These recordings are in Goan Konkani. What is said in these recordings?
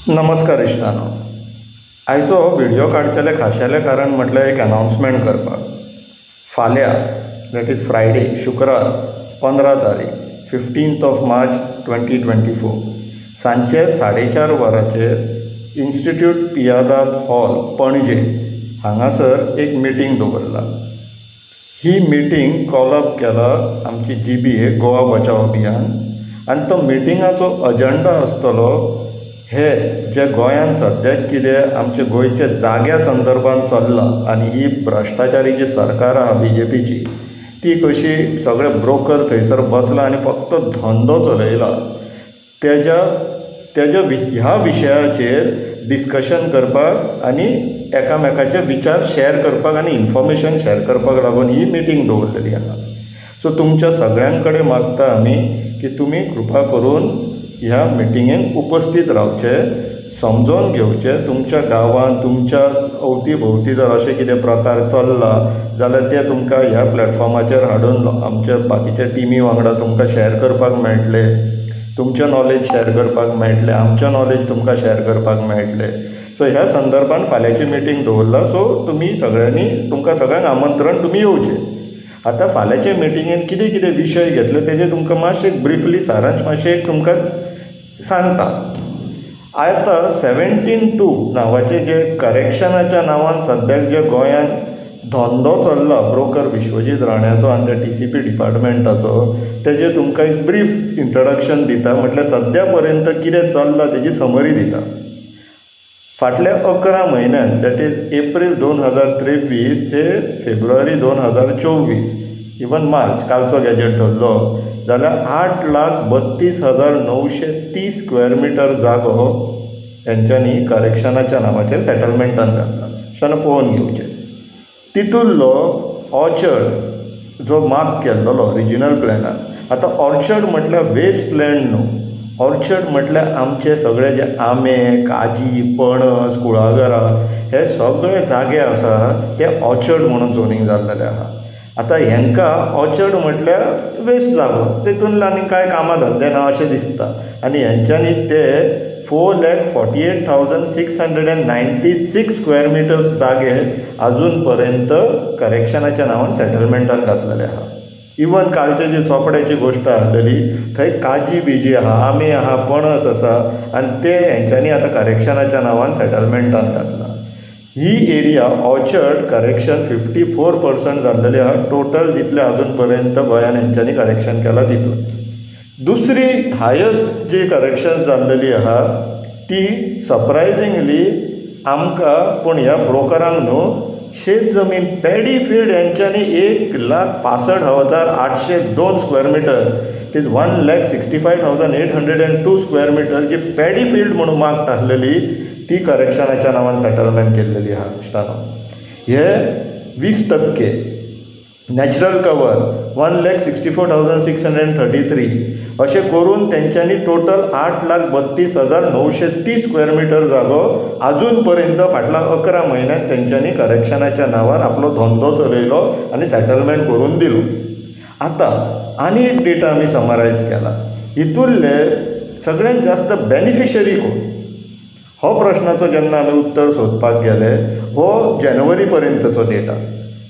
नमस्कार इश्टानो, आयचो हो व्हिडियो काडचेलें खाशेलें कारण म्हटल्यार एक अनावन्समेंट करपाक. फाल्यां that is Friday, शुक्रार 15 तारीख 15th of March 2024 सांजचे 4:30 वरांचेर इन्स्टिट्यूट पियादाद हॉल पणजे हांगासर एक मिटींग दवरला. ही मिटींग कॉलअप केला आमची GBA Goa बचाव अभियान आनी तो मिटिंगाचो अजेंडा आसतलो हे जे गोंयांत सद्याक कितें आमचे गोंयच्या जाग्या संदर्भात चल्लां आनी ही भ्रश्टाचारी जी सरकार आहा बीजेपीची ती कशी सगळे ब्रोकर थंयसर बसला आनी फक्त धंदो चलयला तेज्या तेज्या ह्या विशयाचेर डिस्कशन करपाक आनी एकामेकाचे विचार शेअर करपाक आनी इन्फॉर्मेशन शेअर करपाक लागून ही मिटींग दवरलेली आहा. सो तुमच्या सगळ्यां कडेन मागता आमी की तुमी कृपा करून ह्या मिटिंगेक उपस्थीत रावचे, समजोन घेवचे. तुमच्या गांवांत तुमच्या अवती भोंवती जर अशें कितें प्रकार चल्ला जाल्यार ते तुमकां ह्या प्लॅटफॉर्माचेर हाडून आमच्या बाकीच्या टिमी वांगडा तुमकां शेअर करपाक मेळटले, तुमचें नॉलेज शेअर करपाक मेळटलें, आमचें नॉलेज तुमकां शेअर करपाक मेळटलें. सो ह्या संदर्भान फाल्यांची मिटींग दवरला. सो तुमी सगळ्यांनी, तुमकां सगळ्यांक आमंत्रण, तुमी येवचें. आतां फाल्यांचे मिटिंगेन कितें कितें विशय घेतले तेजें तुमकां मातशें ब्रिफली सारांश मातशें एक तुमकां सांगता. आतां 17(2) नांवाचें जे करेक्शनाच्या नांवान सद्याक जे गोंयांत धंदो चल्ला ब्रोकर विश्वजीत राण्याचो आनी त्या TCP डिपार्टमेंटाचो, तेजें तुमकां एक ब्रीफ इंट्रोडक्शन दिता. म्हटल्यार सद्या पर्यंत कितें चल्लां तेजी समरी दिता. फाटल्या 11 म्हयन्यान that is April 2023 ते फेब्रुवारी 2024 इवन मार्च कालचो गॅजेट धरलो जाल्यार 8,32,930 स्क्वेअर मिटर जागो तेंच्यांनी करेक्शनाच्या नांवाचेर सेटलमेंटान घातला. अशें पळोवन घेवचें. तितूंतलो ऑर्चर्ड जो मार्क केल्लो रिजिनल प्लॅनान, आतां ऑर्चर्ड म्हटल्यार वेस्ट लँड न्हू, ऑर्चर्ड म्हटल्यार आमचे सगळे जे आंबे, काजी, पणस, कुळागरां हे सगळे जागे आसा ते ऑर्चर्ड म्हणून झोनींग जाल्लेले आहा. आतां हेंकां ऑर्चर्ड म्हटल्यार वेस्ट जागो, तेतून आनी कांय कामां धंदे ना अशें दिसता. आनी हेंच्यांनी ते 4,48,696 स्क्वेअर मिटर्स जागे आजून पर्यंत करेक्शनाच्या नांवान सेटलमेंटान घातलेले आहा. इवन कालचे जी चोपड्याची गोश्ट आहलेली थंय काजी बिजी आहा, आंबे आहा, पणस आसा आनी ते हेंच्यांनी आतां करेक्शनाच्या नांवान सेटलमेंटान घातला. ही एरिया ऑर्चर्ड करेक्शन 54% जाल्लेली आहा टोटल जितले आजून पर्यंत गोंयान हेंच्यांनी करेक्शन केलां तितून. दुसरी हायस्ट जी करेक्शन जाल्लेली आहा ती सरप्रायजिंगली आमकां पूण ह्या ब्रोकरांक न्हू, शेत जमीन पॅडी फिल्ड हेंच्यांनी 1,65,802 square metre, it is 1,65,802 square metre ji paddy field म्हणून मार्क टाकलेली ती करेक्शनाच्या नांवान सेटलमेंट केल्लेली आहा. इश्टानो, हे 20% नॅचरल कवर 1,64,633 अशें करून तेंच्यांनी टोटल 8,32,930 स्क्वेअर मिटर जागो आजून पर्यंत फाटल्या 11 म्हयन्यांत तेंच्यांनी करेक्शनाच्या नांवान आपलो धंदो चलयलो आनी सेटलमेंट करून दिलो. आतां आनी एक डेटा आमी समरायज केला. हितूंतले सगळ्यांत जास्त बेनिफिशरी कोण हो प्रश्नाचो जेन्ना आमी उत्तर सोदपाक गेले, हो जानेवारी पर्यंतचो डेटा.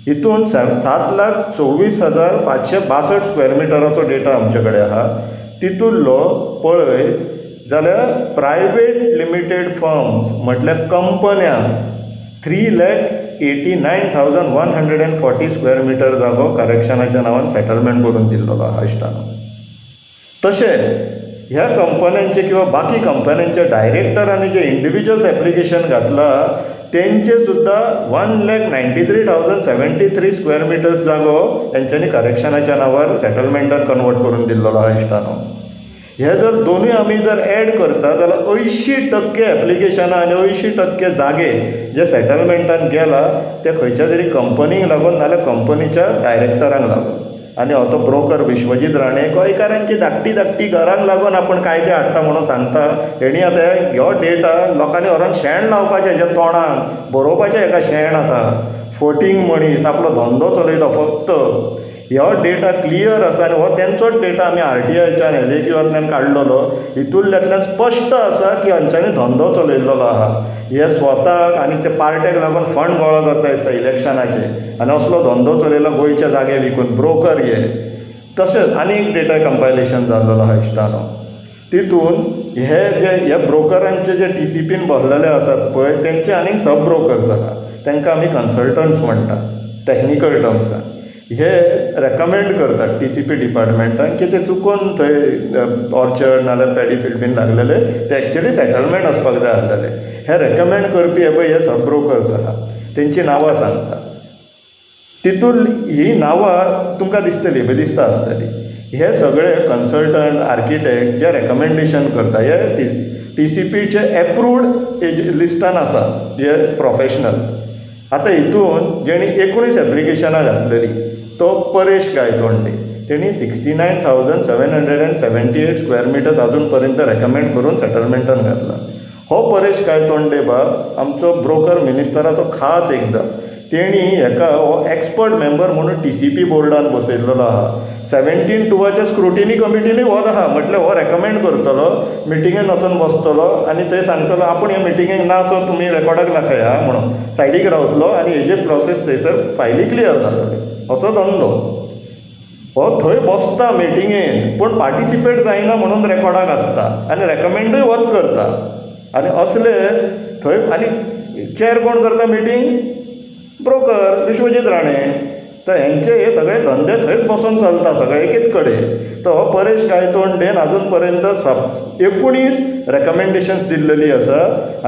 हितून 7,24,562 स्क्वेअर मिटराचो डेटा आमचे कडेन आहा. तितूंतलो पळयत जाल्यार प्रायवेट लिमिटेड फर्म्स म्हटल्यार कंपन्यांक 3,89,140 स्क्वेअर मिटर जागो करेक्शनाच्या नांवान सेटलमेंट करून दिल्लो आहा इश्टानो. तशें ह्या कंपन्यांचे किंवा बाकी कंपन्यांच्या डायरेक्टरांनी जे इंडिविज्युअल्स एप्लिकेशन घातलां तेंचे सुद्दां 1,93,073 स्क्वेअर मिटर्स जागो तेंच्यांनी करेक्शनाच्या नांवार सेटलमेंटान कन्वर्ट करून दिल्लो आहा इश्टानो. हे जर दोनूय आमी जर एड करता जाल्यार 80% एप्लिकेशनां आनी 80% जागे जे सेटलमेंटान गेला ते खंयच्या तरी कंपनीक लागून नाल्यार कंपनीच्या डायरेक्टरांक लागून. आनी हो तो ब्रोकर विश्वजीत राणे गोंयकारांची धाकटी धाकटी घरांक लागून आपूण कायदे हाडटा म्हणून सांगता. हेणी आतां हो डेटा लोकांनी व्हरोन शेण लावपाचें हेज्या तोंडाक, बरोवपाचें हेका शेण. आतां फोटींग मनीस आपलो धंदो चलयता फक्त. हो डेटा क्लियर आसा आनी हो तेंचोच डेटा आमी आरटीआयच्यान एलएक्यूआंतल्यान काडलेलो. हितूंतल्यान स्पश्ट आसा की हांच्यांनी धंदो चलयल्लो आहा. हे स्वताक आनी ते पार्ट्याक लागून फंड गोळा करता दिसता इलेक्शनाचे आनी असलो धंदो चलयलो गोंयचे जागे विकून ब्रोकर हे. तशेंच आनी एक डेटा कंपायलेशन जाल्लो आहा इश्टानो. तितून हे जे हे ब्रोकरांचे जे टीसीपीन भरलेले आसात पळय तेंचे आनीक सब ब्रोकर्स आहा, तांकां आमी कन्सल्टंट्स म्हणटा टॅक्निकल टर्म्सान. हे रेकमेंड करतात टीसीपी डिपार्टमेंटान की ते चुकून थंय ऑर्चर्ड नाजाल्यार पॅडी फिल्ड बीन लागलेले ते एक्चुअली सेटलमेंट आसपाक जाय आसलेले. हे रेकमेंड करपी हे पळय हे सब ब्रोकर्स आहा, तेंची नांवां सांगता. तितून ही नांवां तुमकां दिसतली पळय, दिसता आसतली. हे सगळे कन्सल्टंट आर्किटेक्ट जे रेकमेंडेशन करता हे टीसीपीचे एप्रूव्ड लिस्टान आसा हे प्रोफेशनल्स. आतां हितून जेणी 19 एप्लिकेशनां घातलेली तो परेश गायतोंडे, तेणी 69,778 स्क्वेअर मिटर्स अजून पर्यंत रेकमेंड करून सेटलमेंटान घातला. हो परेश गायतोंडे बाब आमचो ब्रोकर मिनिस्टराचो खास एकदम. तेणी हेका हो एक्सपर्ट मेंबर म्हणून टीसीपी बोर्डान बसयल्लो आहा. 17(2) स्क्रुटिनी कमिटीनूय होच आहा, म्हटल्यार हो रेकमेंड करतलो, मिटिंगेन वचून बसतलो आनी थंय सांगतलो आपूण ह्या मिटिंगेक ना सो तुमी रेकॉर्डाक दाखया म्हणून सायडीक रावतलो आनी हेजे प्रोसेस थंयसर फायली क्लियर जातली. असो धंदो. हो थंय बसता मिटिंगेन पूण पार्टिसिपेट जायना म्हणून रेकॉर्डाक आसता आनी रेकमेंडूय होच करता. आनी असले थंय आनी चेअर कोण करता मिटींग? ब्रोकर विश्वजीत राणे. तर हेंचे हे सगळे धंदे थंयच बसून चलता सगळे एकेच कडेन. तर हो परेश गायतोंडेन अजून पर्यंत 19 रेकमेंडेशन्स दिल्लेली आसा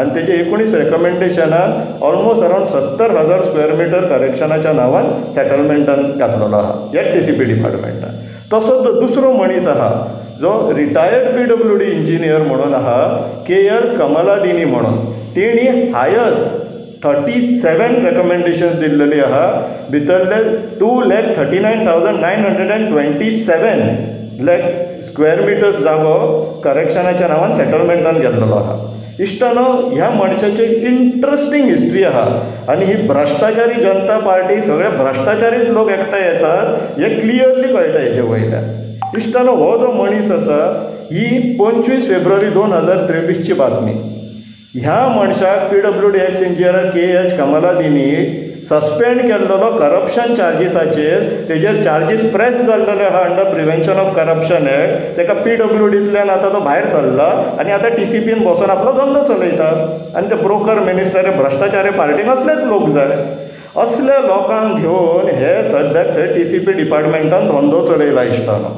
आनी तेजे 19 रेकमेंडेशनान ऑलमोस्ट अरावंड 70,000 स्क्वेअर मिटर करेक्शनाच्या नांवान सेटलमेंटान घातलेलो आहा ह्या टीसीपी डिपार्टमेंटान. तसोच दुसरो मनीस आहा जो रिटायर्ड PWD engineer म्हणून आहा, के.एल. कमलादिनी म्हणून. तेणी हायस्ट 37 रेकमेंडेशन्स दिल्लेली आहा. भितरले 2,39,927 लॅक स्क्वेअर मिटर्स जागो करेक्शनाच्या नांवान सेटलमेंटान गेल्लो आहा. इश्टानो, ह्या मनशाची इंट्रस्टींग हिस्ट्री आहा आनी ही भ्रश्टाचारी जनता पार्टी सगळे भ्रश्टाचारीच लोक एकठांय येतात हें क्लियरली कळटा हेजे वयल्यान. इश्टानो, हो जो मनीस आसा ही 25 फेब्रुवारी 2023ची बातमी. ह्या मनशाक PWD ex engineer K.H. Kamaladini suspend केल्लो करप्शन चार्जीसाचेर. तेजेर चार्जीस प्रेस जाल्लेले आहा under prevention of corruption act. तेका PWDंतल्यान आतां तो भायर सरला आनी आतां टीसीपीन बसून आपलो धंदो चलयता. आनी ते ब्रोकर मिनिस्टर भ्रश्टाचारी पार्टीक असलेच लोक जाय. असल्या लोकांक घेवन हे सद्याक थंय टीसीपी डिपार्टमेंटान धंदो चलयला इश्टानो.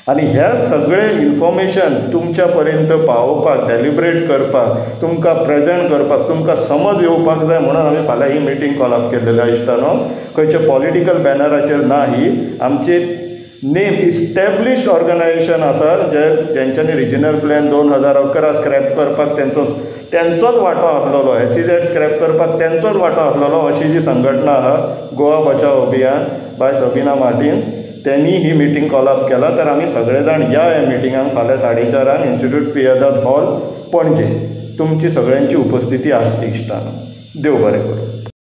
आनी हे सगळे इन्फॉर्मेशन तुमच्या पर्यंत पावोवपाक, डेलिबरेट करपाक, तुमकां प्रेजेंट करपाक, तुमकां समज येवपाक जाय म्हणून आमी फाल्यां ही मिटींग कॉल अप केल्लेली आहा इश्टानो. खंयच्या पॉलिटिकल बॅनराचेर ना, ही आमची नेम इस्टॅब्लिश्ड ऑर्गनायझेशन आसा जे जेंच्यांनी रिजनल प्लॅन 2011 स्क्रॅप करपाक तेंचोच वांटो आसलेलो, SEZ scrap करपाक तेंचोच वांटो आसलेलो. अशी जी संघटना आहा गोवा बचाव अभियान बाय सबीना मार्टीन, त्यांनी ही मिटींग कॉल अप केला. तर आमी सगळे जाण या ह्या मिटिंगाक फाल्यां 4:30 इन्स्टिट्यूट पियेदाद हॉल पणजे. तुमची सगळ्यांची उपस्थिती आसची इश्टानो. देव बरें करूं.